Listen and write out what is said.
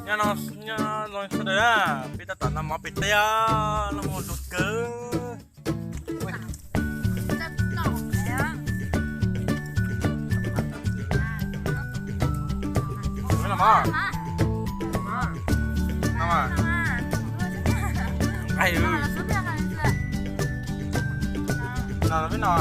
Nyob no, nyob zoo sawv daws na, peb tab tom noj mov pem teb, noj mov zoo kawg. Noj mov. Noj mov. Nqaij. No peb no.